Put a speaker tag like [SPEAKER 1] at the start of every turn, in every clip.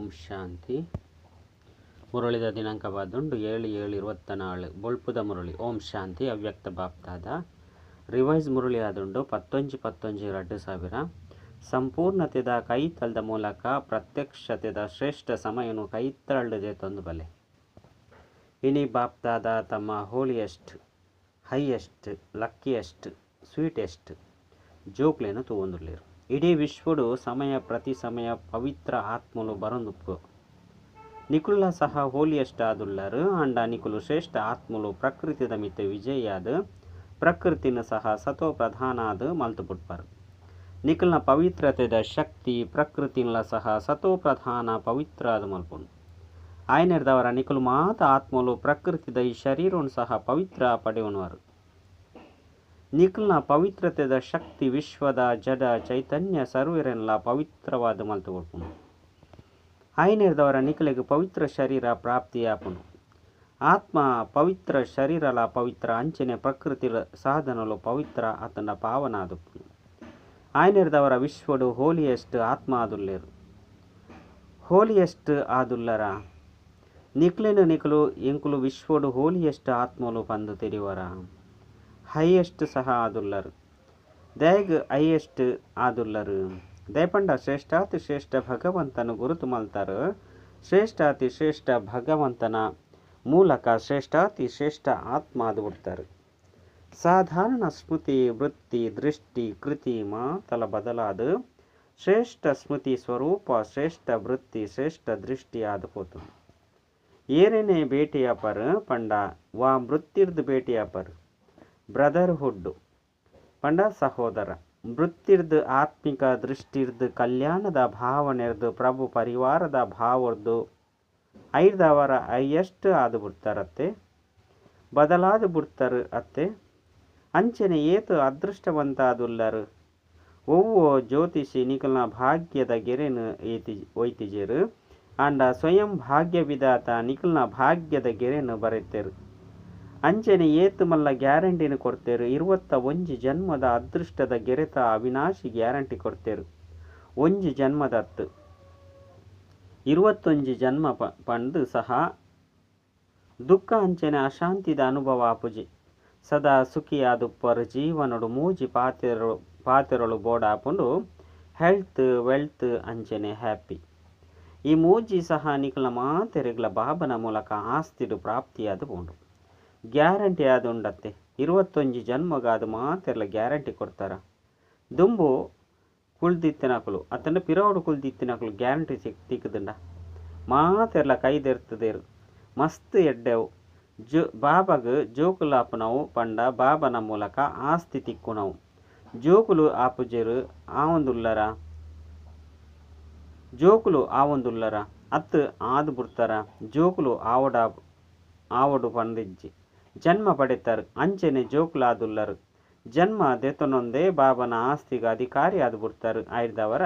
[SPEAKER 1] ಓಂ ಶಾಂತಿ. ಮುರಳಿದ ದಿನಾಂಕ ಬಾದುಂಡು 7/7/24. ಬೊಳ್ಪುದ ಮುರಳಿ. ಓಂ ಶಾಂತಿ. ಅವ್ಯಕ್ತ ಬಾಪ್ತಾದ ರಿವೈಸ್ ಮುರಳಿ ಆದುಂಡು 19/11/2000. ಸಂಪೂರ್ಣತೆದ ಕೈತಲ್ದ ಮೂಲಕ ಪ್ರತ್ಯಕ್ಷತೆದ ಶ್ರೇಷ್ಠ ಸಮಯನು ಕೈತಳ್ಳುದೇ ತಂದು ಬಲೆ. ಇನಿ ಬಾಪ್ತಾದ ತಮ್ಮ holiest, highest, luckiest, sweetest ಜೋಕ್ಲೇನು ತೂವೊಂದುಲ್ಲೆರ್. ಇಡೀ ವಿಶ್ವಡು ಸಮಯ ಪ್ರತಿ ಸಮಯ ಪವಿತ್ರ ಆತ್ಮಲು ಬರೊಂದುಪ್ಪು. ನಿಕುಲ್ಲ ಸಹ ಹೋಲಿಯೆಸ್ಟ್ ಆದುಲ್ಲರು ಆಂಡ ನಿಕುಲು ಶ್ರೇಷ್ಠ ಆತ್ಮಲು ಪ್ರಕೃತಿದ ಮಿತ್ತ ವಿಜಯಾದ ಪ್ರಕೃತಿನ ಸಹ ಸತೋ ಪ್ರಧಾನಾದ ಮಲ್ತುಪುಟ್ಪರು. ನಿಕುಲ್ನ ಪವಿತ್ರತೆದ ಶಕ್ತಿ ಪ್ರಕೃತಿನ ಸಹ ಸತೋ ಪ್ರಧಾನ ಪವಿತ್ರ ಆದ ಮಲ್ಪುಂಡು. ಆಯನೆರ್ದವರ ನಿಕುಲು ಮಾತ ಆತ್ಮಲು ಪ್ರಕೃತಿದ ಈ ಶರೀರವನ್ನು ಸಹ ಪವಿತ್ರ ಪಡೆಯುವವರು. ನಿಕುಲ್ನ ಪವಿತ್ರತೆದ ಶಕ್ತಿ ವಿಶ್ವದ ಜಡ ಚೈತನ್ಯ ಸರ್ವರೆಲ್ಲ ಪವಿತ್ರವಾದ ಮಲ್ತುಕೊಡ್ಪುಂಡು. ಆಯನೆರ್ದವರ ನಿಕುಲೆಗ್ ಪವಿತ್ರ ಶರೀರ ಪ್ರಾಪ್ತಿಯಾಪುಂಡು. ಆತ್ಮ ಪವಿತ್ರ ಶರೀರಲ ಪವಿತ್ರ ಅಂಚನೆ ಪ್ರಕೃತಿ ಸಾಧನಲು ಪವಿತ್ರ ಆತನ ಪಾವನಾದುಪ್ಪುಂಡು. ಆಯನೆರ್ದವರ ವಿಶ್ವಡು ಹೋಲಿಯೆಸ್ಟ್ ಆತ್ಮ ಆದುಲ್ಲೆರು. ಹೋಲಿಯೆಸ್ಟ್ ಆದುಲ್ಲರ ನಿಕ್ಲೆನು ನಿಕುಲು ಎಂಕುಲು ವಿಶ್ವಡು ಹೋಲಿಯೆಸ್ಟ್ ಆತ್ಮಲು ಪಂದು ತೆರಿವರ. ಹೈಯೆಸ್ಟ್ ಸಹ ಆದುಲ್ಲರು. ದಯಗ್ ಹೈಯೆಸ್ಟ್ ಆದುಲ್ಲರು. ದಯಪಂಡ ಶ್ರೇಷ್ಠಾತಿ ಶ್ರೇಷ್ಠ ಭಗವಂತನ ಗುರುತು ಮಲ್ತಾರು. ಶ್ರೇಷ್ಠಾತಿ ಶ್ರೇಷ್ಠ ಭಗವಂತನ ಮೂಲಕ ಶ್ರೇಷ್ಠಾತಿ ಶ್ರೇಷ್ಠ ಆತ್ಮ ಆದು ಬಿಡ್ತಾರೆ. ಸಾಧಾರಣ ಸ್ಮೃತಿ ವೃತ್ತಿ ದೃಷ್ಟಿ ಕೃತಿ ಮಾತಲ ಬದಲಾದ ಶ್ರೇಷ್ಠ ಸ್ಮೃತಿ ಸ್ವರೂಪ ಶ್ರೇಷ್ಠ ವೃತ್ತಿ ಶ್ರೇಷ್ಠ ದೃಷ್ಟಿ ಆದ ಪೋತು. ಏರೇನೆ ಭೇಟಿಯಾಪರ್ ಪಂಡ ವಾ ವೃತ್ತಿರ್ದು ಭೇಟಿಯಾಪರ್ ಬ್ರದರ್ಹುಡ್ ಪಂಡ ಸಹೋದರ ವೃತ್ತಿರ್ದು ಆತ್ಮಿಕ ದೃಷ್ಟಿರ್ದು ಕಲ್ಯಾಣದ ಭಾವನೆರ್ದು ಪ್ರಭು ಪರಿವಾರದ ಭಾವರ್ದು ಐದವರ ಐಯೆಸ್ಟ್ ಆದು ಬಿಡ್ತಾರತ್ತೆ, ಬದಲಾದ ಬಿಡ್ತಾರ ಅತ್ತೆ. ಅಂಚನೆ ಏತು ಅದೃಷ್ಟವಂತಾದುಲ್ಲರು. ಒವ್ವೋ ಜ್ಯೋತಿಷಿ ನಿಕಲ್ನ ಭಾಗ್ಯದ ಗೆರೆನು ಒಯ್ತಿಜೇರು ಆಂಡ ಸ್ವಯಂ ಭಾಗ್ಯ ವಿಧಾತ ನಿಕಲ್ನ ಭಾಗ್ಯದ ಗೆರೆನು ಬರೆತೇರು. ಅಂಚನೆ ಏತು ಮಲ್ಲ ಗ್ಯಾರಂಟಿನ ಕೊಡ್ತೇರು. 21 ಜನ್ಮದ ಅದೃಷ್ಟದ ಗೆರೆತ ಅವಿನಾಶಿ ಗ್ಯಾರಂಟಿ ಕೊಡ್ತೇರು. ಒಂಜಿ ಜನ್ಮದತ್ತು 21 ಜನ್ಮ ಪಂದು ಸಹ ದುಃಖ ಅಂಚನೆ ಅಶಾಂತಿದ ಅನುಭವ ಆಪುಜಿ. ಸದಾ ಸುಖಿಯಾದುಪ್ಪರು ಜೀವನಡು ಮೂಜಿ ಪಾತೆರಳು ಬೋಡಾಪುಂಡು ಹೆಲ್ತ್ ವೆಲ್ತ್ ಅಂಚನೆ ಹ್ಯಾಪಿ. ಈ ಮೂಜಿ ಸಹ ನಿಕಲ ಮಾತೆರೆಗ್ಲ ಬಾಬನ ಮೂಲಕ ಆಸ್ತಿಡು ಪ್ರಾಪ್ತಿಯಾದ ಪೋಂಡು. ಗ್ಯಾರಂಟಿ ಆದ ಉಂಡತ್ತೆ. 21 ಜನ್ಮಗಾದ ಮಾತೆರ್ಲ ಗ್ಯಾರಂಟಿ ಕೊಡ್ತಾರ. ದುಂಬು ಕುಳ್ದಿತ್ತಿನಕುಲು ಅತ್ತಂಡ ಪಿರೋಡು ಕುಳ್ದಿತ್ತಿನಕುಲು ಗ್ಯಾರಂಟಿ ತಿಕ್ಕುದುಂಡ ಮಾತೆರ್ಲ ಕೈದೆರ್ತದೇರು. ಮಸ್ತ್ ಎಡ್ಡೆವು ಜೋ ಬಾಬಾಗ ಜೋಕುಲು ಆಪುನವು ಪಂಡ ಬಾಬನ ಮೂಲಕ ಆಸ್ತಿ ತಿಕ್ಕುನವು. ಜೋಕುಲು ಆಪುಜೆರು ಆವೊಂದುಲ್ಲರ, ಜೋಕುಲು ಆವೊಂದುಲ್ಲರ ಅತ್ತು ಆದು ಬಿಡ್ತಾರ. ಜೋಕುಲು ಆವಡು ಪಂದಿಜ್ಜಿ ಜನ್ಮ ಪಡೆತಾರು ಅಂಚನೆ ಜೋಕುಲಾದುಲ್ಲರು. ಜನ್ಮ ದೆತನೊಂದೇ ಬಾಬನ ಆಸ್ತಿಗೆ ಅಧಿಕಾರಿ ಆದು ಬಿಡ್ತಾರು. ಆಯ್ದವರ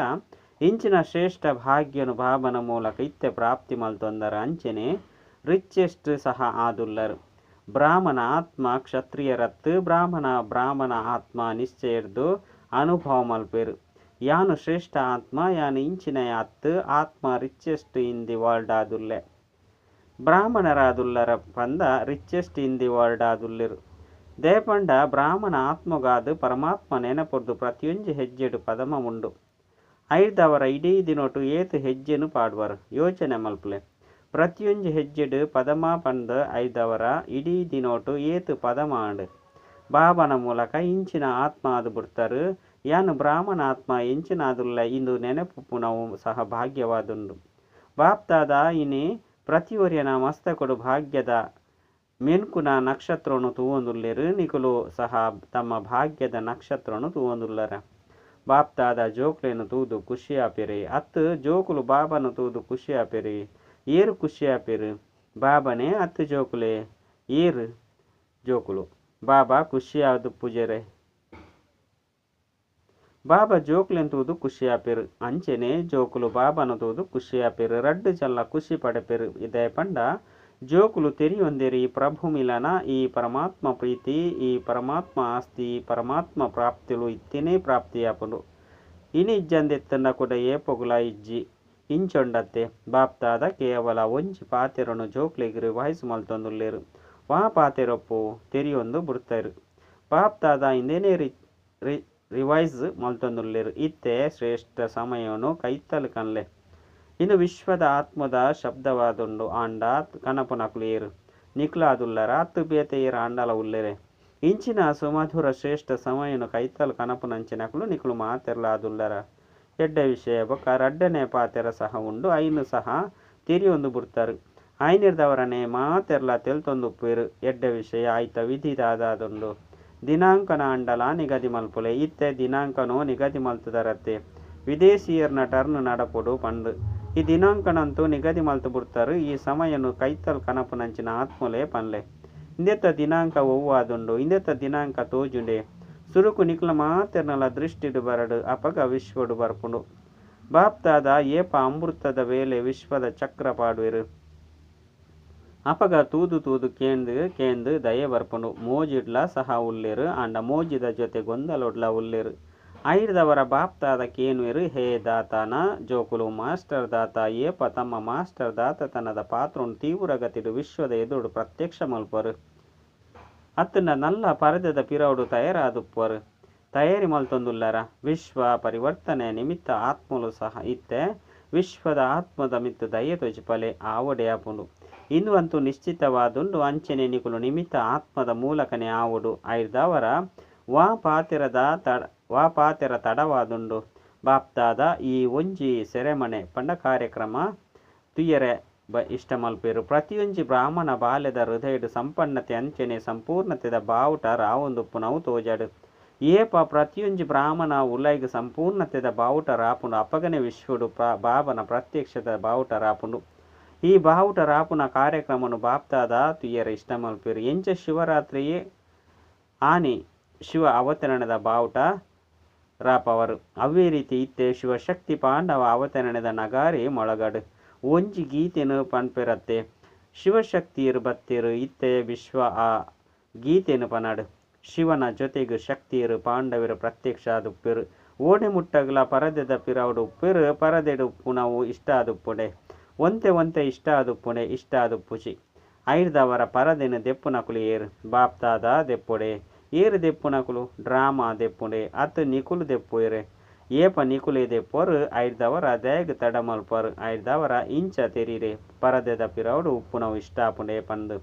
[SPEAKER 1] ಇಂಚಿನ ಶ್ರೇಷ್ಠ ಭಾಗ್ಯನು ಬಾಬನ ಮೂಲಕ ಇತ್ತೆ ಪ್ರಾಪ್ತಿ ಮಲ್ತೊಂದರ ಅಂಚನೆ ರಿಚೆಸ್ಟ್ ಸಹ ಆದುಲ್ಲರು. ಬ್ರಾಹ್ಮಣ ಆತ್ಮ ಕ್ಷತ್ರಿಯರತ್ತು ಬ್ರಾಹ್ಮಣ ಬ್ರಾಹ್ಮಣ ಆತ್ಮ ನಿಶ್ಚಯರ್ದು ಅನುಭವ ಮಲ್ಪೇರು. ಯಾನು ಶ್ರೇಷ್ಠ ಆತ್ಮ ಯಾನು ಇಂಚಿನ ಅತ್ತು ಆತ್ಮ richest in the world ಆದುಲ್ಲೆ. ಬ್ರಾಹ್ಮಣರಾದುಲ್ಲರ ಪಂದ richest in the world ಆದುಲ್ಲಿರು. ದೇಪಂಡ ಬ್ರಾಹ್ಮಣ ಆತ್ಮಗಾದು ಪರಮಾತ್ಮ ನೆನಪೊರ್ದು ಪ್ರತಿಯೊಂಜಿ ಹೆಜ್ಜೆಡು ಪದಮ ಉಂಡು. ಐದವರ ಇಡೀ ದಿನೊಟು ಏತು ಹೆಜ್ಜೆನು ಪಾಡುವರು ಯೋಚನೆ ಮಲ್ಪಲೆ. ಪ್ರತಿಯೊಂಜಿ ಹೆಜ್ಜೆಡು ಪದಮ ಪಂದ ಐದವರ ಇಡೀ ದಿನೊಟು ಏತು ಪದಮ ಆಂಡು. ಬಾಬನ ಮೂಲಕ ಇಂಚಿನ ಆತ್ಮ ಆದು ಬಿಡ್ತಾರು. ಯಾನು ಬ್ರಾಹ್ಮಣ ಆತ್ಮ ಇಂಚಿನ ಆದುಲ್ಲ ಇಂದು ನೆನಪುಪುನವು ಸಹ ಭಾಗ್ಯವಾದುಂಡು. ಬಾಪ್ತಾದ ಇನಿ ಪ್ರತಿಯೊರಿಯನ ಮಸ್ತಕೊಡು ಭಾಗ್ಯದ ಮೆನ್ಕುನ ನಕ್ಷತ್ರನು ತೂವೊಂದುಲ್ಲೆರು. ನಿಕುಲು ಸಹ ತಮ್ಮ ಭಾಗ್ಯದ ನಕ್ಷತ್ರನು ತೂವೊಂದುಲ್ಲರ. ಬಾಪ್ತಾದ ಜೋಕ್ಲೇನು ತೂದು ಖುಷಿಯಾಪಿರಿ. ಅತ್ತು ಜೋಕುಲು ಬಾಬನು ತೂದು ಖುಷಿಯಾಪಿರಿ. ಏರು ಖುಷಿಯಾಪಿರು ಬಾಬನೇ ಅತ್ತು ಜೋಕುಲೆ ಏರು ಜೋಕುಲು ಬಾಬಾ ಖುಷಿಯಾದು ಪೂಜೆರೆ. ಬಾಬಾ ಜೋಕ್ಲೆನ್ ತೂದು ಖುಷಿಯಾಪಿರು. ಅಂಚನೆ ಜೋಕುಲು ಬಾಬನ ತೂದು ಖುಷಿಯಾಪಿರು. ರಡ್ಡು ಜಲ್ಲ ಖುಷಿ ಪಡೆಪೆರು. ಇದೇ ಪಂಡ ಜೋಕುಲು ತೆರಿಯೊಂದೇರಿ ಪ್ರಭು ಮಿಲನ ಈ ಪರಮಾತ್ಮ ಪ್ರೀತಿ ಈ ಪರಮಾತ್ಮ ಆಸ್ತಿ ಪರಮಾತ್ಮ ಪ್ರಾಪ್ತಿಲು ಇತ್ತೇನೆ ಪ್ರಾಪ್ತಿಯಾಪುಂಡು. ಇನಿ ಇಜ್ಜಂದೆತ್ತಂಡ ಕೂಡ ಏಪೊಗುಲ ಇಜ್ಜಿ. ಇಂಚೊಂಡತ್ತೆ. ಬಾಪ್ದಾದ ಕೇವಲ ಒಂಜಿ ಪಾತೆರೊನು ಜೋಕ್ಲೆಗ್ ರಿವೈಸ್ ಮಲ್ತೊಂದುಲ್ಲೆರ್. ವಾ ಪಾತೆರೊಪ್ಪು? ತೆರಿಯೊಂದು ಬುಡ್ತೆರ್. ಬಾಪ್ದಾದ ಇಂದೆನೇ ರಿ-ರಿ-ರಿವೈಸ್ ಮಲ್ತೊಂದುಲ್ಲೆರ್. ಇತ್ತೆ ಶ್ರೇಷ್ಠ ಸಮಯೊನು ಕೈತಲ್ ಕನ್ಲೆ. ಇಂದು ವಿಶ್ವದ ಆತ್ಮದ ಶಬ್ದವಾದುಂಡು ಆಂಡ ಕನಪುನಕುಲು ಏರ್? ನಿಕುಲಾದುಲ್ಲರಾ ಅತ್ತ್ ಬೇತೆ ಏರ್ ಆಂಡಲಾ ಉಲ್ಲೆರೆ? ಇಂಚಿನ ಸುಮಧುರ ಶ್ರೇಷ್ಠ ಸಮಯೊನು ಕೈತಲ್ ಕನಪುನಂಚಿನಕುಲು ನಿಕುಲು ಮಾತೆರ್ಲಾ ಆದುಲ್ಲರ್. ಎಡ್ಡೆ ವಿಷಯ. ಬೊಕ್ಕ ರಡ್ಡನೆ ಪಾತೆರ ಸಹ ಉಂಡು ಅಯಿನ್ ಸಹ ತೆರಿಯೊಂದು ಬುಡ್ತರ್. ಆಯಿನೆಡ್ದಾವರನೇ ಮಾತೆರ್ಲಾ ತೆಲ್ತೊಂದು ಉಪ್ಪುವೆರ್. ಎಡ್ಡೆ ವಿಷಯ. ಅಯಿತ ವಿಧಿ ದಾದಾದುಂಡು? ದಿನಾಂಕನ್ ಆಂಡಲಾ ನಿಗದಿ ಮಲ್ಪುಲೆ. ಇತ್ತೆ ದಿನಾಂಕನೊ ನಿಗದಿ ಮಲ್ತುದರತ್ತೆ. ವಿದೇಶಿಯೆರ್ನ ಟರ್ನ್ ನಡಪೊಡು ಪಂದ್. ಈ ದಿನಾಂಕನಂತೂ ನಿಗದಿ ಮಲ್ತ್ ಬುಡ್ತರ್. ಈ ಸಮಯೊನು ಕೈತಲ್ ಕನಪುನಂಚಿನ ಆತ್ಮೊಲೇ ಪನ್ಲೆ. ಇಂದೆತ ದಿನಾಂಕ ಒವ್ವಾದುಂಡು? ಇಂದೆತ ದಿನಾಂಕ ತೋಜುಂಡೆ? ಸುರುಕು ನಿಕುಲ ಮಾತೆರ್ನಲ ದೃಷ್ಟಿಡ್ ಬರಡ್ ಅಪಗ ವಿಶ್ವಡ್ ಬರ್ಪುಂಡು. ಬಾಪ್ದಾದ ಏಪ ಅಮೃತದ ವೇಳೆ ವಿಶ್ವದ ಚಕ್ರ ಪಾಡುವೆರ್? ಅಪಗ ತೂದು ತೂದು ಕೇಂದ್ ಕೇಂದ್ ದಯೆ ಬರ್ಪುಂಡು. ಮೋಜಿಡ್ಲಾ ಸಹ ಉಲ್ಲೆರ್ ಆಂಡ ಮೋಜಿದ ಜೊತೆ ಗೊಂದಲೊಡ್ಲಾ ಉಲ್ಲೆರ್. ಆಯಿರ್ದಾವರ ಬಾಪ್ದಾದ ಕೇನುವೆರ್ ಹೇ ದಾತಾನ ಜೋಕುಲು, ಮಾಸ್ಟರ್ ದಾತಾ ಏಪ ತಮ್ಮ ಮಾಸ್ಟರ್ ದಾತತನದ ಪಾತ್ರೊನ್ ತೀವ್ರಗತಿಡ್ ವಿಶ್ವದ ಎದುರುಡ್ ಪ್ರತ್ಯಕ್ಷ ಮಲ್ಪುವರು? ಅತ್ತ್ಂಡ ನಲ್ಲ ಪರದೆದ ಪಿರವುಡು ತಯಾರಾದುಪ್ಪುವರ್? ತಯಾರಿ ಮಲ್ತೊಂದುಲ್ಲರ? ವಿಶ್ವ ಪರಿವರ್ತನೆಯ ನಿಮಿತ್ತ ಆತ್ಮೊಲು ಸಹ ಇತ್ತೆ ವಿಶ್ವದ ಆತ್ಮದ ಮಿತ್ತ್ ದಯೆ ತೋಜಿಪಾಲೆ. ಆವೊಡೇ ಆಪುಂಡು. ಇಂದು ಅಂತೂ ನಿಶ್ಚಿತವಾದುಂಡು. ಅಂಚನೆ ನಿಕುಲು ನಿಮಿತ್ತ ಆತ್ಮದ ಮೂಲಕನೇ ಆವೊಡು. ಆಯಿರ್ದಾವರ ವಾ ಪಾತೆರದ ವಾ ಪಾತೆರ ತಡವಾದುಂಡು? ಬಾಪ್ದಾದ ಈ ಒಂಜಿ ಸೆರೆಮನೆ ಪಂಡ ಕಾರ್ಯಕ್ರಮ ತೂಯೆರೆ ಇಷ್ಟ ಮಲ್ಪುವೆರ್. ಪ್ರತಿಯೊಂಜಿ ಬ್ರಾಹ್ಮಣ ಬಾಲೆದ ಹೃದಯಡ್ ಸಂಪನ್ನತೆ ಅಂಚನೆ ಸಂಪೂರ್ಣತೆದ ಬಾವುಟ ರಾವೊಂದುಪ್ಪುನವು ತೋಜಡ್. ಏಪ ಪ್ರತಿಯೊಂಜಿ ಬ್ರಾಹ್ಮಣ ಉಲೈಗ್ ಸಂಪೂರ್ಣತೆದ ಬಾವುಟ ರಾಪುಂಡು ಅಪಗನೆ ವಿಶ್ವಡ್ ಬಾಬನ ಪ್ರತ್ಯಕ್ಷದ ಬಾವುಟ ರಾಪುಂಡು. ಈ ಬಾವುಟ ರಾಪುನ ಕಾರ್ಯಕ್ರಮನ್ ಬಾಪ್ದಾದ ತೂಯೆರೆ ಇಷ್ಟ ಮಲ್ಪುವೆರ್. ಎಂಚ ಶಿವರಾತ್ರಿ ಆನಿ ಶಿವ ಅವತರಣದ ಬಾವುಟ ರಾಪವರು ಅವೇ ರೀತಿ ಇತ್ತೆ ಶಿವಶಕ್ತಿ ಪಾಂಡವ ಅವತರಣದ ನಗಾರಿ ಮೊಳಗಡ್. ಒಂಜಿ ಗೀತೆನ್ ಪನ್ಪೆರತ್ತೆ, ಶಿವಶಕ್ತಿಯರು ಬತ್ತೆರ್. ಇತ್ತೆ ವಿಶ್ವ ಆ ಗೀತೆನ್ ಪನಡ್. ಶಿವನ ಜೊತೆಗ್ ಶಕ್ತಿಯರು ಪಾಂಡವರು ಪ್ರತ್ಯಕ್ಷ ಆದುಪ್ಪೆರ್. ಓಡೆ ಮುಟ್ಟಗ್ಲ ಪರದೆದ ಪಿರವುಡು ಉಪ್ಪೆರ್. ಪರದೆಡ್ ಉಪ್ಪುನವು ಇಷ್ಟ ಆದುಪ್ಪುಂಡೆ. ಒಂತೆ ಒಂತೆ ಇಷ್ಟ ಆದುಪ್ಪುಂಡೆ, ಇಷ್ಟ ಆದುಪ್ಪುಜಿ. ಆಯಿರ್ದಾವರ ಪರದೆನ್ ದೆಪ್ಪುನಕುಲು ಏರ್? ಬಾಪ್ದಾದ ದೆಪ್ಪೊಡೆ. ಏರ್ ದೆಪ್ಪುನಕುಲು? ಡ್ರಾಮಾ ದೆಪ್ಪುಂಡೆ ಅತ್ ನಿಕುಲು ದೆಪ್ಪುವೆರೆ? ಏಪ ನಿಕುಲೇ ದೆಪ್ಪುವರ್? ಆಯಿರ್ದಾವರ ದಾಯೆಗ್ ತಡ ಮಲ್ಪುವರ್? ಆಯಿರ್ದಾವರ ಇಂಚ ತೆರಿಲೆ ಪರದೆದ ಪಿರವುಡು ಉಪ್ಪುನವು ಇಷ್ಟ ಆಪುಂಡೆ ಪಂದ್.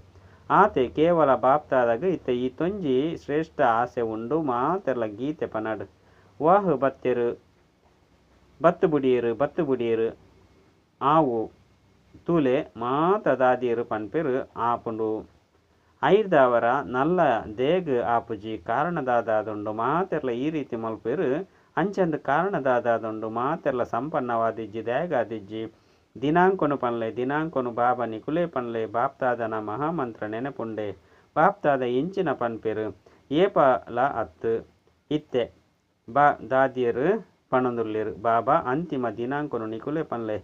[SPEAKER 1] ಆತೆ ಕೇವಲ ಬಾಪ್ದಾದಾಗ ಇತ್ತೆ ಈತೊಂಜಿ ಶ್ರೇಷ್ಠ ಆಸೆ ಉಂಡು ಮಾತೆರ್ಲ ಗೀತೆ ಪನಡ್. ವಾಹ್ ಬತ್ತೆರ್ ಬತ್ತ್ ಬುಡಿಯೆರ್ ಬತ್ತ್ ಬುಡಿಯೆರ್ ಆವು ತೂಲೆ ಮಾತ ದಾದಿಯೆರ್ ಪನ್ಪೆರ್ ಆಪುಂಡು. ಆಯಿರ್ದಾವರ ನಲ್ಲ ದೇಗ್ ಆಪುಜಿ? ಕಾರಣ ದಾದಾದುಂಡು? ಮಾತೆರ್ಲ ಈ ರೀತಿ ಮಲ್ಪುವೆರ್. ಅಂಚಂದ್ ಕಾರಣ ದಾದಾದುಂಡು? ಮಾತೆರ್ಲ ಸಂಪನ್ನವಾದಿಜ್ಜಿ ದಾಯೆಗಾದಿಜ್ಜಿ? ದಿನಾಂಕೊನು ಪನ್ಲೆ. ದಿನಾಂಕೊನು ಬಾಬಾ ನಿಕುಲೇ ಪನ್ಲೆ. ಬಾಪ್ದಾದನ ಮಹಾಮಂತ್ರ ನೆನಪುಂಡೆ? ಬಾಪ್ದಾದ ಎಂಚಿನ ಪನ್ಪೆರ್? ಏಪಲ ಅತ್ತ್ ಇತ್ತೆ. ಬಾ ದಾದಿಯೆರ್ ಪನೊಂದುಲ್ಲೆರ್ ಬಾಬಾ ಅಂತಿಮ ದಿನಾಂಕೊನು ನಿಕುಲೇ ಪನ್ಲೆ.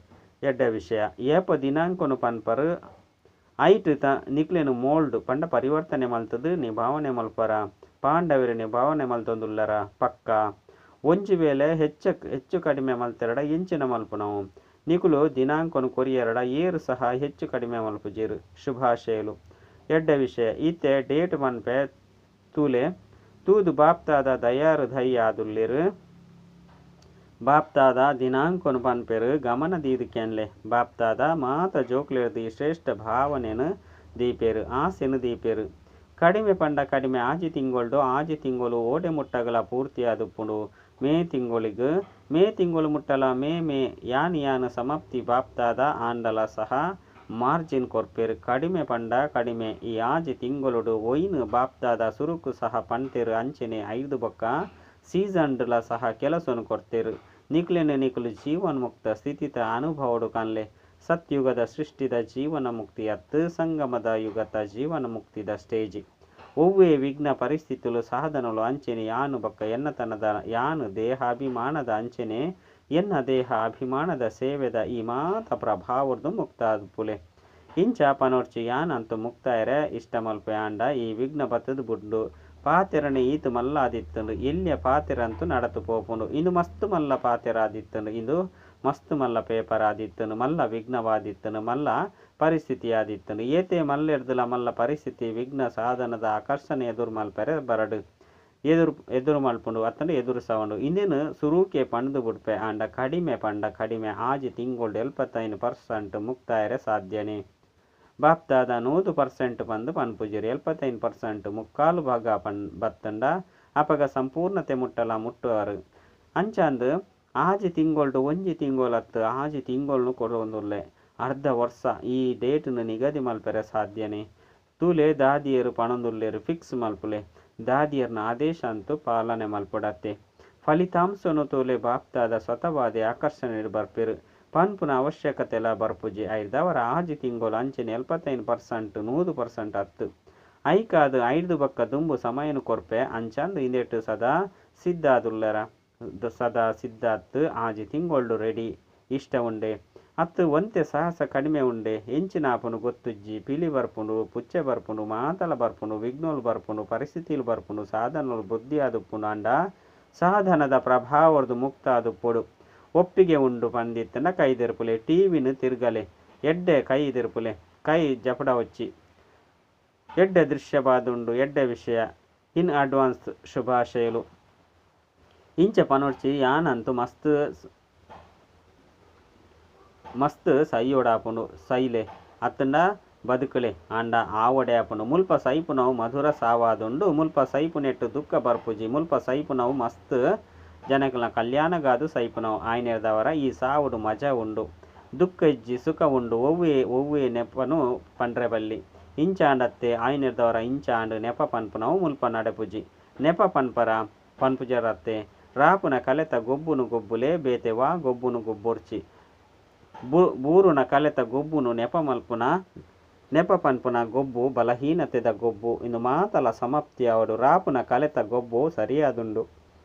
[SPEAKER 1] ಎಡ್ಡೆ ವಿಷಯ. ಏಪ ದಿನಾಂಕೊನು ಪನ್ಪರ್ ಐಟ್ ನಿಕ್ಲೆನ್ ಮೋಲ್ಡ್ ಪಂಡ ಪರಿವರ್ತನೆ ಮಲ್ತುದು ನಿಭಾವಣೆ ಮಲ್ಪರ? ಪಾಂಡವೆರ್ ನಿಭಾವಣೆ ಮಲ್ತೊಂದುಲ್ಲರ? ಪಕ್ಕ. ಒಂಜಿ ವೇಳೆ ಹೆಚ್ಚು ಕಡಿಮೆ ಮಲ್ತೆರಡ ಎಂಚಿನ ಮಲ್ಪುನವು? ನಿಕುಲು ದಿನಾಂಕೊನು ಕೊರಿಯೆರಡ ಏರ್ ಸಹ ಹೆಚ್ಚು ಕಡಿಮೆ ಮಲ್ಪುಜೆರ್. ಶುಭಾಶಯಲು. ಎಡ್ಡೆ ವಿಷಯ. ಇತ್ತೆ ಡೇಟ್ ಪನ್ಪೆ ತೂಲೆ. ತೂದು ಬಾಪ್ದಾದ ದಯಾಹೃದಯಿ ಆದುಲ್ಲೆರ್. ಬಾಪ್ದಾದ ದಿನಾಂಕೊನು ಪನ್ಪೆರ್. ಗಮನ ದೀದ್ ಕೇನ್ಲೆ. ಬಾಪ್ದಾದ ಮಾತ ಜೋಕ್ಲೆರ್ದ್ ಈ ಶ್ರೇಷ್ಠ ಭಾವನೆನ್ ದೀಪೆರ್, ಆಸೆನ್ ದೀಪೆರ್. ಕಡಿಮೆ ಪಂಡ ಕಡಿಮೆ ಆಜಿ ತಿಂಗೊಲ್ಡು. ಆಜಿ ತಿಂಗೊಲು ಓಡೆ ಮುಟ್ಟಗಲ ಪೂರ್ತಿ ಆದುಪ್ಪುಂಡು? ಮೇ ತಿಂಗೊಲಿಗ್. ಮೇ ತಿಂಗೊಲು ಮುಟ್ಟಲ ಮೇ ಮೇ ಯಾನ್ ಯಾನ್ ಸಮಾಪ್ತಿ ಬಾಪ್ದಾದ ಆಂಡಲ ಸಹ ಮಾರ್ಜಿನ್ ಕೊರ್ಪೆರ್. ಕಡಿಮೆ ಪಂಡ ಕಡಿಮೆ ಈ ಆಜಿ ತಿಂಗೊಲುಡು ಒಯಿನ್ ಬಾಪ್ದಾದ ಸುರುಕು ಸಹ ಪಂತೆರ್ ಅಂಚನೆ ಐರ್ದ್ ಬೊಕ್ಕ ಸೀಸನ್ ಡ್ ಲ ಸಹ ಕೆಲಸೊನು ಕೊರ್ತೆರ್. ನಿಕ್ಲೆನ್ ನಿಕುಲು ಜೀವನ್ಮುಕ್ತ ಸ್ಥಿತಿತ ಅನುಭವಡ್ ಕನ್ಲೆ. ಸತ್ಯುಗದ ಸೃಷ್ಟಿದ ಜೀವನ ಮುಕ್ತಿ ಅತ್ತ್ ಸಂಗಮದ ಯುಗತ ಜೀವನ ಮುಕ್ತಿದ ಸ್ಟೇಜ್. ಒವ್ವೇ ವಿಘ್ನ ಪರಿಸ್ಥಿತಿಲು ಸಾಧನಲು ಅಂಚನೆ ಯಾನ್ ಬೊಕ್ಕ ಎನ್ನತನದ, ಯಾನ್ ದೇಹಾಭಿಮಾನದ ಅಂಚನೆ ಎನ್ನ ದೇಹ ಅಭಿಮಾನದ ಸೇವೆದ ಈ ಮಾತ ಪ್ರಭಾವರ್ದ್ ಮುಕ್ತ ಆದುಪ್ಪುಲೆ. ಇಂಚ ಪನೊರ್ಚಿ ಯಾನ್ ಅಂತೂ ಮುಕ್ತ ಆಯೆರೆ ಇಷ್ಟ ಮಲ್ಪುವೆ ಆಂಡ ಈ ವಿಘ್ನ ಬತ್ತ್ದ್ ಬುಡ್ಂಡ್. ಪಾತೆರನೆ ಈತ್ ಮಲ್ಲ ಆದಿತ್ತ್ಂಡ್. ಎಲ್ಯ ಪಾತೆರ ಅಂತೂ ನಡತ್ ಪೋಪುಂಡು. ಇಂದು ಮಸ್ತ್ ಮಲ್ಲ ಪಾತೆರ ಆದಿತ್ತ್ಂಡ್. ಇಂದು ಮಸ್ತ್ ಮಲ್ಲ ಪೇಪರ್ ಆದಿತ್ತುಂಡು, ಮಲ್ಲ ವಿಘ್ನವಾದಿತ್ತುಂಡು, ಮಲ್ಲ ಪರಿಸ್ಥಿತಿ ಆದಿತ್ತುಂಡು. ಏತೇ ಮಲ್ಲೆರ್ದಲ ಮಲ್ಲ ಪರಿಸ್ಥಿತಿ ವಿಘ್ನ ಸಾಧನದ ಆಕರ್ಷಣೆ ಎದುರು ಮಲ್ಪೆರೆ ಬರಡು ಎದುರು ಎದುರು ಮಲ್ಪುಂಡು ಅತ್ತಂಡ ಎದುರಿಸವುಂಡು. ಇಂದೆನ್ ಸುರೂಕೆ ಪಂಡ್ದ್ ಬುಡ್ಪೆ. ಆಂಡ ಕಡಿಮೆ ಪಂಡ ಕಡಿಮೆ 6 ತಿಂಗೊಳ್ಡು 75% ಮುಕ್ತಾಯರೆ ಸಾಧ್ಯನೇ. ಬಾಪ್ದಾದ 100% ಪಂದ್ ಪನ್ಪುಜೆರ್, 75% ಮುಕ್ಕಾಲು ಭಾಗ ಪನ್ ಬತ್ತಂಡ ಅಪಗ ಸಂಪೂರ್ಣತೆ ಮುಟ್ಟಲ ಮುಟ್ಟುವರು. ಅಂಚಾಂದ್ 6 ತಿಂಗೊಳ್ಡು ಒಂಜಿ ತಿಂಗೊಲತ್ತ್, 6 ತಿಂಗೊಳ್ನು ಕೊರೊಂದುಲ್ಲೆ, ಅರ್ಧ ವರ್ಷ ಈ ಡೇಟ್ನ್ ನಿಗದಿ ಮಲ್ಪೆರೆ ಸಾಧ್ಯನೇ. ತೂಲೆ ದಾದಿಯೆರ್ ಪನೊಂದುಲ್ಲೆರ್, ಫಿಕ್ಸ್ ಮಲ್ಪುಲೆ. ದಾದಿಯೆರ್ನ ಆದೇಶ ಅಂತೂ ಪಾಲನೆ ಮಲ್ಪೊಡತ್ತೆ. ಫಲಿತಾಂಶನು ತೂಲೆ, ಬಾಪ್ದಾದ ಸ್ವತಃವಾದೇ ಆಕರ್ಷಣೆಡ್ ಬರ್ಪೆರ್ ಪನ್ಪುನ ಅವಶ್ಯಕತೆಲ ಬರ್ಪುಜಿ. ಐರ್ದಾವರ 6 ತಿಂಗೊಳು ಅಂಚನೆ 75% 100% ಅತ್ತ್. ಐಕಾದ್ ಐರ್ದ್ ಬೊಕ್ಕ ದುಂಬು ಸಮಯನು ಕೊರ್ಪೆ. ಅಂಚಾಂದ್ ಇಂದೆಟ್ ಸದಾ ಸಿದ್ಧಾದುಲ್ಲರ ಸದಾ ಸಿದ್ಧಾತ್ 6 ತಿಂಗೊಳ್ಡು ರೆಡಿ. ಇಷ್ಟ ಉಂಡೆ ಅತ್ತ್ ಒಂತೆ ಸಾಹಸ ಕಡಿಮೆ ಉಂಡೆ. ಎಂಚಿನ ಆಪುಂಡು ಗೊತ್ತುಜ್ಜಿ. ಪಿಲಿ ಬರ್ಪುಂಡು, ಪುಚ್ಚೆ ಬರ್ಪುಂಡು, ಮಾತಲ ಬರ್ಪುಂಡು, ವಿಘ್ನೋಲು ಬರ್ಪುಂಡು, ಪರಿಸ್ಥಿತಿಲು ಬರ್ಪುಂಡು, ಸಾಧನಲು ಬುದ್ಧಿ ಆದುಪ್ಪುಂಡು. ಆಂಡ ಸಾಧನದ ಪ್ರಭಾವರ್ದು ಮುಕ್ತ ಆದುಪ್ಪೊಡು. ಒಪ್ಪಿಗೆ ಉಂಡು ಪಂದಿತ್ತಂಡ ಕೈ ದೆರ್ಪುಲೆ. ಟಿವಿನ್ ತಿರ್ಗಲೆ, ಎಡ್ಡೆ ಕೈ ದೆರ್ಪುಲೆ, ಕೈ ಜಪುಡವಚ್ಚಿ. ಎಡ್ಡೆ ದೃಶ್ಯವಾದುಂಡು, ಎಡ್ಡೆ ವಿಷಯ. ಇನ್ ಅಡ್ವಾನ್ಸ್ ಶುಭಾಶಯಲು. ಇಂಚ ಪನೊಡ್ಚಿ, ಯಾನಂತೂ ಮಸ್ತ್ ಮಸ್ತ್ ಸೈಯೊಡಾಪುಂಡು. ಸೈಲೆ ಅತ್ತಂಡ ಬದುಕಲೆ, ಆಂಡ ಆವೊಡೆ ಆಪುಂಡು. ಮುಲ್ಪ ಸೈಪುನವು ಮಧುರ ಸಾವಾದುಂಡು. ಮುಲ್ಪ ಸೈಪುನೆಟ್ ದುಃಖ ಬರ್ಪುಜಿ. ಮುಲ್ಪ ಸೈಪುನವು ಮಸ್ತ್ ಜನಕಲ್ನ ಕಲ್ಯಾಣಗಾದ್ ಸೈಪುನವು. ಆಯಿನೆರ್ದಾವರ ಈ ಸಾವುಡು ಮಜಾ ಉಂಡು, ದುಃಖ ಇಜ್ಜಿ, ಸುಖ ಉಂಡು. ಒವ್ವೇ ಒವ್ವೇ ನೆಪನು ಪಂಡ್ರೆ ಬಲ್ಲಿ. ಇಂಚಾಂಡತ್ತೆ, ಆಯಿನೆರ್ದಾವರ ಇಂಚಾಂಡ್ ನೆಪ ಪನ್ಪುನವು ಮುಲ್ಪ ನಡಪುಜಿ. ನೆಪ ಪನ್ಪರ ಪನ್ಪುಜರತ್ತೆ. ರಾಪುನ ಕಲೆತ ಗೊಬ್ಬುನು ಗೊಬ್ಬುಲೆ, ಬೇತೆ ವಾ ಗೊಬ್ಬುನು ಗೊಬ್ಬೊರ್ಚಿ. ಬೂರುನ ಕಲೆತ ಗೊಬ್ಬುನು ನೆಪ ಮಲ್ಪುನ ನೆಪ ಪನ್ಪುನ ಗೊಬ್ಬು ಬಲಹೀನತೆದ ಗೊಬ್ಬು. ಇಂದು ಮಾತಲ ಸಮಾಪ್ತಿ ಆವೊಡು. ರಾಪುನ ಕಲೆತ ಗೊಬ್ಬು ಸರಿಯಾದುಂಡು.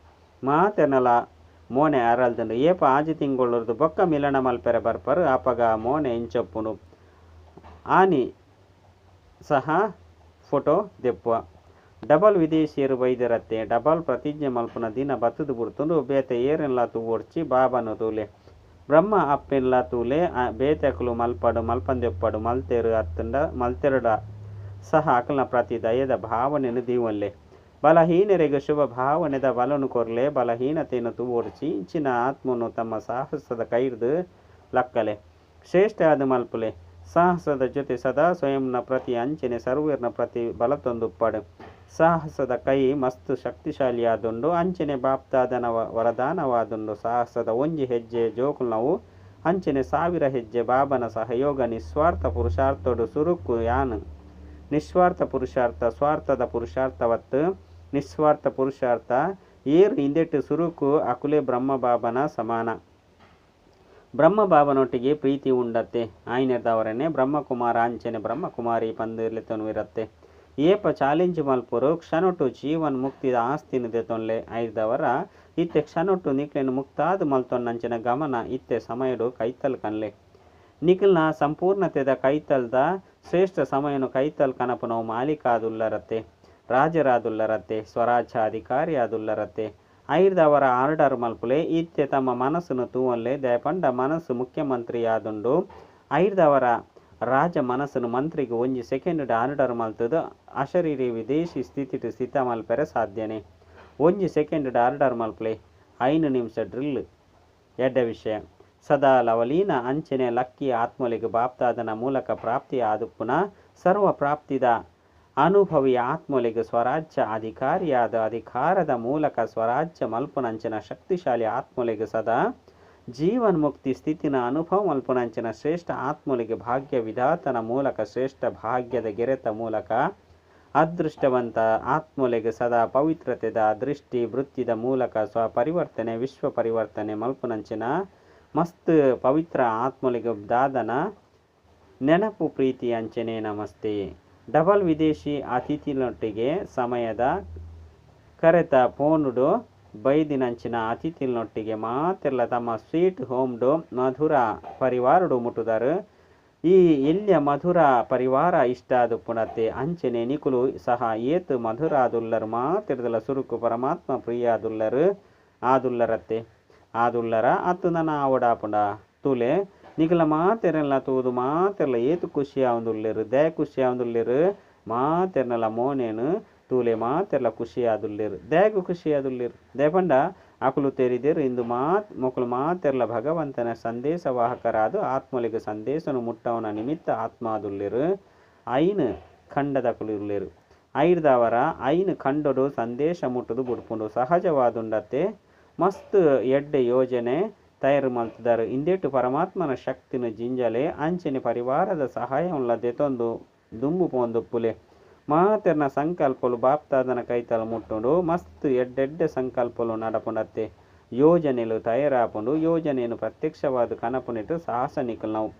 [SPEAKER 1] ಮಾತೆರ್ನಲ ಮೋನೆ ಅರಲ್ದುಂಡು. ಏಪ 6 ತಿಂಗೊಳುರ್ದು ಬೊಕ್ಕ ಮಿಲನ ಮಲ್ಪೆರೆ ಬರ್ಪರ್, ಅಪಗ ಮೋನೆ ಇಂಚೊಪ್ಪುಂಡು. ಆನಿ ಸಹ ಫೋಟೋ ದೆಪ್ಪುವ. ಡಬಲ್ ವಿದೇಶಿಯರು ಬೈದೆರತ್ತೆ. ಡಬಲ್ ಪ್ರತಿಜ್ಞೆ ಮಲ್ಪುನ ದಿನ ಬತ್ತುದು ಬುಡ್ತುಂಡು. ಬೇತೆ ಏರೆನ್ಲಾ ತೂವೊಡ್ಚಿ, ಬಾಬಾನು ತೂಲೆ, ಬ್ರಹ್ಮ ಅಪ್ಪೆನ್ಲಾ ತೂಲೆ. ಬೇತೆಕುಲು ಮಲ್ಪಡು ಮಲ್ಪಂದೆಪ್ಪಡು, ಮಲ್ತೆರು ಅತ್ತಂಡ ಮಲ್ತೆರಡ ಸಹ ಅಕಲ್ನ ಪ್ರತಿ ದಯದ ಭಾವನೆಯನ್ನು ದೀವೊನ್ಲೆ. ಬಲಹೀನರಿಗೆ ಶುಭ ಭಾವನೆದ ಬಲನು ಕೊರ್ಲೆ. ಬಲಹೀನತೆಯನ್ನು ತೂವೊಡ್ಚಿ. ಇಂಚಿನ ಆತ್ಮನು ತಮ್ಮ ಸಾಹಸದ ಕೈರ್ದು ಲಕ್ಕಲೆ, ಶ್ರೇಷ್ಠ ಆದ್ ಮಲ್ಪುಲೆ. ಸಾಹಸದ ಜೊತೆ ಸದಾ ಸ್ವಯಂನ ಪ್ರತಿ ಅಂಚನೆ ಸರ್ವೇರ್ನ ಪ್ರತಿ ಬಲತೊಂದುಪ್ಪಡು. ಸಾಹಸದ ಕೈ ಮಸ್ತ್ ಶಕ್ತಿಶಾಲಿಯಾದುಂಡು, ಅಂಚನೆ ಬಾಪ್ದಾದನ ವರದಾನವಾದುಂಡು. ಸಾಹಸದ ಒಂಜಿ ಹೆಜ್ಜೆ ಜೋಕುಲ್ನವು, ಅಂಚನೆ 1000 ಹೆಜ್ಜೆ ಬಾಬನ ಸಹಯೋಗ. ನಿಸ್ವಾರ್ಥ ಪುರುಷಾರ್ಥೋಡು ಸುರುಕು ಯಾನ್ ನಿಸ್ವಾರ್ಥ ಪುರುಷಾರ್ಥ, ಸ್ವಾರ್ಥದ ಪುರುಷಾರ್ಥವತ್ತು ನಿಸ್ವಾರ್ಥ ಪುರುಷಾರ್ಥ. ಏರು ಇಂದೆಟ್ ಸುರುಕು ಅಕುಲೆ ಬ್ರಹ್ಮ ಬಾಬನ ಸಮಾನ. ಬ್ರಹ್ಮ ಬಾಬನೊಟ್ಟಿಗೆ ಪ್ರೀತಿ ಉಂಡತ್ತೆ. ಆಯ್ನೆರ್ದವರನೆ ಬ್ರಹ್ಮಕುಮಾರ ಅಂಚನೆ ಬ್ರಹ್ಮಕುಮಾರಿ ಪಂದ್ ಲೆತ್ತೊನ್ವಿರತ್ತೆ. ಏಪ ಚಾಲೆಂಜ್ ಮಲ್ಪುರು ಕ್ಷಣೊಟು ಜೀವನ್ ಮುಕ್ತಿದ ಆಸ್ತಿನ ದೆತೊನ್ಲೆ. ಐರ್ದವರ ಇತ್ತೆ ಕ್ಷಣೊಟು ನಿಕ್ಲೆನ್ ಮುಕ್ತಾದ್ ಮಲ್ತೊನ್ನಂಚಿನ ಗಮನ ಇತ್ತೆ ಸಮಯಡು ಕೈತಲ್ ಕನ್ಲೆ. ನಿಖಲ್ನ ಸಂಪೂರ್ಣತೆದ ಕೈತಲ್ದ ಶ್ರೇಷ್ಠ ಸಮಯನು ಕೈತಲ್ ಕನಪುನವು ಮಾಲೀಕಾದುಲ್ಲರತ್ತೆ, ರಾಜರಾದುಲ್ಲರತ್ತೆ, ಸ್ವರಾಜ್ಯಾಧಿಕಾರಿ ಆದುಲ್ಲರತ್ತೆ. ಐರ್ದವರ ಆರ್ಡರ್ ಮಲ್ಪುಲೆ. ಇತ್ತೆ ತಮ್ಮ ಮನಸ್ಸನ್ನು ತೂವೊನ್ಲೆ. ದಯಪಂಡ ಮನಸ್ಸು ಮುಖ್ಯಮಂತ್ರಿ ಆದುಂಡು. ಐರ್ದವರ ರಾಜ ಮನಸ್ಸನ್ನು ಮಂತ್ರಿಗೆ ಒಂಜಿ ಸೆಕೆಂಡ್ ಆರ್ಡರ್ ಮಲ್ತದು ಅಶರೀರಿ ವಿದೇಶಿ ಸ್ಥಿತಿಟ್ ಸ್ಥಿತ ಮಲ್ಪೆರೆ ಸಾಧ್ಯನೆ. ಒಂಜಿ ಸೆಕೆಂಡ್ ಆರ್ಡರ್ ಮಲ್ಪುಲೆ, 5 ನಿಮಿಷ ಡ್ರಿಲ್. ಎಡ್ಡೆ ವಿಷಯ. ಸದಾ ಲವಲೀನ ಅಂಚನೆ ಲಕ್ಕಿ ಆತ್ಮೊಲೆಗ್ ಬಾಪ್ದಾದನ ಮೂಲಕ ಪ್ರಾಪ್ತಿ ಆದುಪ್ಪುನ ಸರ್ವ ಪ್ರಾಪ್ತಿದ ಅನುಭವಿ ಆತ್ಮೊಲೆಗ್ ಸ್ವರಾಜ್ಯ ಅಧಿಕಾರಿಯಾದ ಅಧಿಕಾರದ ಮೂಲಕ ಸ್ವರಾಜ್ಯ ಮಲ್ಪುನಂಚಿನ ಶಕ್ತಿಶಾಲಿ ಆತ್ಮೊಲೆಗ್ ಸದಾ ಜೀವನ್ ಮುಕ್ತಿ ಸ್ಥಿತಿನ ಅನುಭವ ಮಲ್ಪುನಂಚಿನ ಶ್ರೇಷ್ಠ ಆತ್ಮೊಲೆಗ್ ಭಾಗ್ಯ ವಿಧಾತನ ಮೂಲಕ ಶ್ರೇಷ್ಠ ಭಾಗ್ಯದ ಗೆರೆತ ಮೂಲಕ ಅದೃಷ್ಟವಂತ ಆತ್ಮೊಲೆಗ್ ಸದಾ ಪವಿತ್ರತೆದ ದೃಷ್ಟಿ ವೃತ್ತಿದ ಮೂಲಕ ಸ್ವಪರಿವರ್ತನೆ ವಿಶ್ವ ಪರಿವರ್ತನೆ ಮಲ್ಪುನಂಚಿನ ಮಸ್ತ್ ಪವಿತ್ರ ಆತ್ಮೊಲೆಗ್ ದಾದನ ನೆನಪು ಪ್ರೀತಿ ಅಂಚನೆ ನಮಸ್ತೆ. ಡಬಲ್ ವಿದೇಶಿ ಅತಿಥಿನೊಟ್ಟಿಗೆ ಸಮಯದ ಕರೆತ ಫೋನುಡು ಬೈದಿನಂಚಿನ ಅತಿಥಿನೊಟ್ಟಿಗೆ ಮಾತೆರ್ಲ ತಮ್ಮ ಸ್ವೀಟ್ ಹೋಮ್ಡು ಮಧುರ ಪರಿವಾರಡು ಮುಟ್ಟುದಾರು. ಈ ಎಲ್ಯ ಮಧುರ ಪರಿವಾರ ಇಷ್ಟ ಆದುಪ್ಪುನತ್ತೆ. ಅಂಚನೆ ನಿಕುಲು ಸಹ ಏತ್ ಮಧುರ ಆದುಲ್ಲರು ಮಾತೆರ್ದಲ ಸುರುಕು ಪರಮಾತ್ಮ ಪ್ರಿಯಾದುಲ್ಲರು ಆದುಲ್ಲರತ್ತೆ. ಆದುಲ್ಲರ ಅತ್ತು ನನ ಆವಡಾಪುಂಡ ತೂಲೆ ನಿಕಲ ಮಾತೆರೆಲ್ಲ ತೂದು ಮಾತೆರ್ಲ ಏತ್ ಖುಷಿ ಆವೊಂದುಲ್ಲೆರ್ ದಾಯೆ ಖುಷಿ ಆವೊಂದುಲ್ಲೆರ್ ಮಾತೆರ್ನಲ ಮೋನೆನ್ ತೂಲೆ ಮಾತೆರ್ಲ ಖುಷಿ ಆದುಲ್ಲೆರ್ ದಾಯೆಗ್ ಖುಷಿ ಆದುಲ್ಲೆರ್ ದಾಯೆ ಪಂಡ ಅಕುಲು ತೆರಿದೆರ್ ಇಂದು ಮಾತ್ ಮೊಕುಲು ಮಾತೆರ್ಲ ಭಗವಂತನ ಸಂದೇಶವಾಹಕರಾದ ಆತ್ಮಲಿಗೆ ಸಂದೇಶನು ಮುಟ್ಟವನ ನಿಮಿತ್ತ ಆತ್ಮಾದುಲ್ಲೆರ್ 5 ಖಂಡದಕುಲು ಉಲ್ಲೆರ್ ಐರ್ದಾವರ 5 ಖಂಡೊಡು ಸಂದೇಶ ಮುಟ್ಟುದು ಬುಡ್ಪುಂಡು ಸಹಜವಾದುಂಡತ್ತೆ ಮಸ್ತ್ ಎಡ್ಡೆ ಯೋಜನೆ ತಯಾರು ಮಲ್ತದಾರು ಇಂದೆಟ್ ಪರಮಾತ್ಮನ ಶಕ್ತಿನ ಜಿಂಜಲೆ ಅಂಚನೆ ಪರಿವಾರದ ಸಹಾಯವನ್ಲ ದೆತೊಂದು ದುಂಬು ಪೋಂದುಪ್ಪುಲೆ ಮಾತೆರ್ನ ಸಂಕಲ್ಪಲು ಬಾಪ್ತಾದನ ಕೈತಲ್ ಮುಟ್ಟುಂಡು ಮಸ್ತ್ ಎಡ್ಡೆಡ್ಡೆ ಸಂಕಲ್ಪಲು ನಡಪುಂಡತ್ತೆ ಯೋಜನೆಲು ತಯಾರಾಪುಂಡು ಯೋಜನೆಯನ್ನು ಪ್ರತ್ಯಕ್ಷವಾದ ಕನಪುನೆಟ್ ಸಾಹಸ ನಿಕಲ್ನವು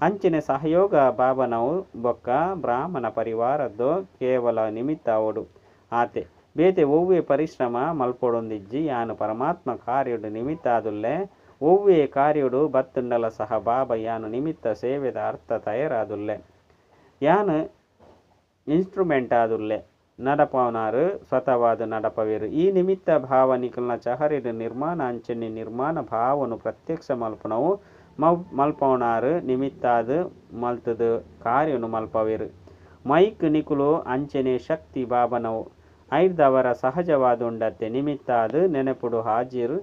[SPEAKER 1] ಅಂಚನೆ ಸಹಯೋಗ ಬಾಬನವು ಬೊಕ್ಕ ಬ್ರಾಹ್ಮಣ ಪರಿವಾರದ್ದು ಕೇವಲ ನಿಮಿತ್ತ ಆವೊಡು ಆತೆ ಬೇತೆ ಒವ್ವೆ ಪರಿಶ್ರಮ ಮಲ್ಪೊಡೊಂದಿಜ್ಜಿ ಯಾನು ಪರಮಾತ್ಮ ಕಾರ್ಯಡು ನಿಮಿತ್ತ ಆದುಲ್ಲೆ ಒವ್ವೆ ಕಾರ್ಯಡು ಬತ್ತುಂಡಲ ಸಹ ಬಾಬಾ ಯಾನು ನಿಮಿತ್ತ ಸೇವೆದ ಅರ್ಥ ತಯಾರಾದುಲ್ಲೆ ಯಾನು ಇನ್ಸ್ಟ್ರುಮೆಂಟ್ ಆದುಲ್ಲೆ ನಡಪವನಾರು ಸ್ವತಃವಾದ ನಡಪವೇರು ಈ ನಿಮಿತ್ತ ಭಾವ ನಿಕಲ್ನ ಚಹರೆಡು ನಿರ್ಮಾಣ ಅಂಚನೆ ನಿರ್ಮಾಣ ಭಾವನು ಪ್ರತ್ಯಕ್ಷ ಮಲ್ಪನವು ಮಲ್ಪವನಾರು ನಿಮಿತ್ತಾದ ಮಲ್ತದ ಕಾರ್ಯನು ಮಲ್ಪವೇರು ಮೈಕ್ ನಿಕುಲು ಅಂಚನೆ ಶಕ್ತಿ ಬಾಬನವು ಐರ್ದವರ ಸಹಜವಾದುಂಡತ್ತೆ ನಿಮಿತ್ತಾದ ನೆನಪುಡು ಹಾಜಿರು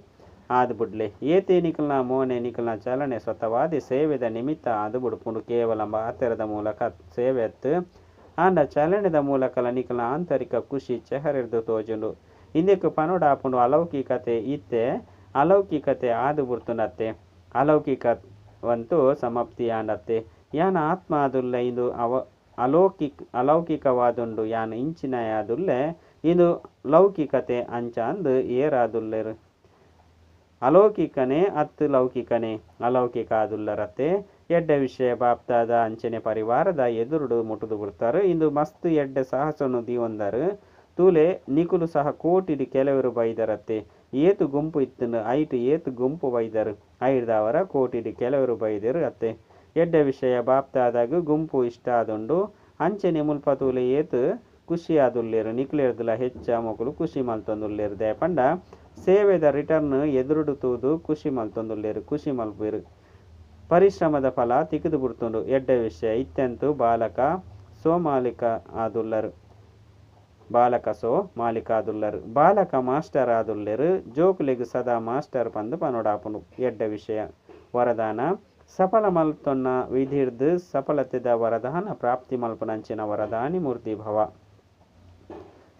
[SPEAKER 1] ಆದ್ ಬುಡ್ಲೆ ಏತೆ ನಿಕಲ್ನ ಮೋನೆ ನಿಕಲ್ನ ಚಲನೆ ಸ್ವತಃವಾದಿ ಸೇವೆದ ನಿಮಿತ್ತ ಆದ್ ಬುಡ್ಪುಂಡು ಕೇವಲ ಮಾತೆರದ ಮೂಲಕ ಸೇವೆ ಅತ್ತು ಆಂಡ ಚಲನೆದ ಮೂಲಕಲ ನಿಕಲ್ನ ಆಂತರಿಕ ಖುಷಿ ಚೆಹರೆರ್ದು ತೋಜುಂಡು ಇಂದಕ್ಕೆ ಪನೋಡಾಪುಂಡು ಅಲೌಕಿಕತೆ ಇತ್ತೆ ಅಲೌಕಿಕತೆ ಆದು ಬುಡ್ತುಂಡತ್ತೆ ಅಲೌಕಿಕವಂತೂ ಸಮಾಪ್ತಿ ಆಂಡತ್ತೆ ಯಾನ ಆತ್ಮ ಆದುಲ್ಲೆ ಇಂದು ಅಲೌಕಿಕವಾದುಂಡು ಯಾನ ಇಂಚಿನಯಾದುಲ್ಲೆ ಇದು ಲೌಕಿಕತೆ ಅಂಚ ಅಂದು ಏರಾದುಲ್ಲೆರು ಅಲೌಕಿಕನೇ ಅತ್ತು ಲೌಕಿಕನೇ ಅಲೌಕಿಕ ಆದುಲ್ಲರತ್ತೆ ಎಡ್ಡೆ ವಿಷಯ ಬಾಪ್ತಾದ ಅಂಚನೆ ಪರಿವಾರದ ಎದುರುಡು ಮುಟ್ಟುದು ಬಿಡ್ತಾರೆ ಇಂದು ಮಸ್ತ್ ಎಡ್ಡೆ ಸಾಹಸನು ದೀವೊಂದರು ತೂಲೆ ನಿಕುಲು ಸಹ ಕೋಟಿಡಿ ಕೆಲವರು ಬೈದರತ್ತೆ ಏತು ಗುಂಪು ಇತ್ತನು ಐಟು ಏತು ಗುಂಪು ಬೈದರು ಐರ್ದಾವರ ಕೋಟಿಡಿ ಕೆಲವರು ಬೈದರು ಅತ್ತೆ ಎಡ್ಡೆ ವಿಷಯ ಬಾಪ್ತಾದಾಗ ಗುಂಪು ಇಷ್ಟ ಆದುಂಡು ಅಂಚನೆ ಮುಲ್ಪ ತೂಲೆ ಏತು ಖುಷಿ ಆದುಲ್ಲೇರು ನಿಕ್ಲೇರ್ದಲ ಹೆಚ್ಚ ಮೊಕಲು ಖುಷಿ ಮಲ್ತೊಂದುಲ್ಲೇರು ದಾಯೆ ಸೇವೆದ ರಿಟರ್ನ್ ಎದುರುಡು ತೂದು ಖುಷಿ ಮಲ್ತೊಂದುಲ್ಲೇರು ಖುಷಿ ಮಲ್ಪೇರು ಪರಿಶ್ರಮದ ಫಲ ತಿಕ್ಕದು ಬಿಡ್ತುಂಡು ಎಡ್ಡೆ ವಿಷಯ ಇತ್ಯಂತು ಬಾಲಕ ಸೋಮಾಲಿಕ ಆದುಲ್ಲರು ಬಾಲಕ ಸೋ ಮಾಲಿಕ ಆದುಲ್ಲರು ಬಾಲಕ ಮಾಸ್ಟರ್ ಆದುಲ್ಲೇರು ಜೋಕುಲೆಗ್ ಸದಾ ಮಾಸ್ಟರ್ ಪಂದು ಪನೋಡಾಪುಂಡು ಎಡ್ಡೆ ವಿಷಯ ವರದಾನ ಸಫಲ ಮಲ್ತೊನ್ನ ವಿಧಿರ್ದು ಸಫಲತೆದ ವರದಾನ ಪ್ರಾಪ್ತಿ ಮಲ್ಪುನಂಚಿನ ವರದಾನಿ ಮೂರ್ತಿ ಭವ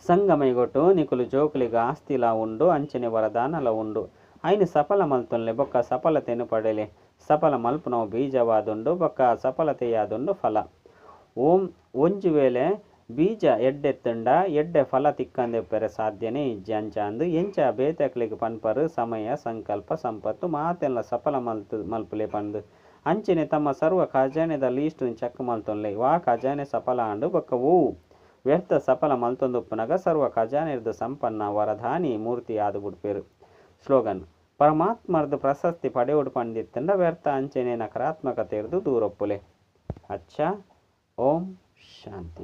[SPEAKER 1] ಸಂಗಮೈಗೊಟ್ಟು ನಿಕುಲು ಜೋಕುಲಿಗ ಆಸ್ತಿಲ ಉಂಡು ಅಂಚನೆ ವರದಾನಲ ಉಂಡು ಐನು ಸಫಲ ಮಲ್ತೊನ್ಲೆ ಬೊಕ್ಕ ಸಫಲತೆನು ಪಡೆಲೆ ಸಫಲ ಮಲ್ಪುನವು ಬೀಜವಾದುಂಡು ಬೊಕ್ಕ ಸಫಲತೆಯಾದುಂಡು ಫಲ ಓಂ ಒಂಜಿ ವೇಳೆ ಬೀಜ ಎಡ್ಡೆತ್ತುಂಡ ಎಡ್ಡೆ ಫಲ ತಿಕ್ಕಂದೆಪ್ಪೆರೆ ಸಾಧ್ಯನೇ ಇಜ್ಜಿ ಅಂಚ ಅಂದು ಎಂಚ ಬೇತಕ್ಲೆಗ್ ಪನ್ಪರು ಸಮಯ ಸಂಕಲ್ಪ ಸಂಪತ್ತು ಮಾತೆಲ್ಲ ಸಫಲ ಮಲ್ಪುಲೆ ಪಂದು ಅಂಚನೆ ತಮ್ಮ ಸರ್ವ ಖಜಾನೆದ ಲೀಸ್ಟ್ ಚೆಕ್ ಮಲ್ತೊನ್ಲೆ ವಾ ಖಜಾನೆ ಸಫಲ ಆಂಡು ಬೊಕ್ಕ ಓ ವ್ಯರ್ಥ ಸಫಲ ಮಲ್ತೊಂದುಪ್ಪುನಗ ಸರ್ವ ಖಜಾನೆರ್ದು ಸಂಪನ್ನ ವರದಾನಿ ಮೂರ್ತಿ ಆದು ಬುಡ್ಪೇರು. ಸ್ಲೋಗನ್ ಪರಮಾತ್ಮರ್ದು ಪ್ರಶಸ್ತಿ ಪಡೆಯೋಡು ಪಂಡಿತ್ತಂಡ ವ್ಯರ್ಥ ಅಂಚನೆ ನಕಾರಾತ್ಮಕತೆರ್ದು ದೂರೊಪ್ಪುಲೆ. ಅಚ್ಚಾ, ಓಂ ಶಾಂತಿ.